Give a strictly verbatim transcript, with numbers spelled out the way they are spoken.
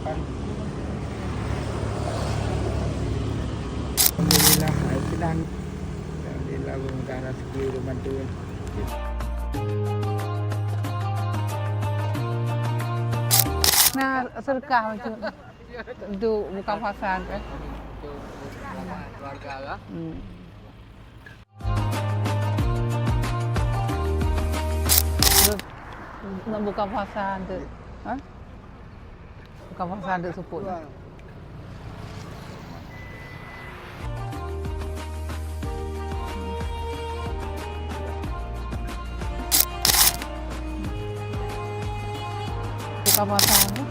Alhamdulillah, hai sinan. Alhamdulillah, mudah-mudahan rezeki ureueng bantu. Nah, sedekah macam tu buka puasa tu, eh. Untuk keluarga lah. Hmm. Terus nak buka puasa tu. Ha? Buka puasa tu supuk tu. Buka puasa tu.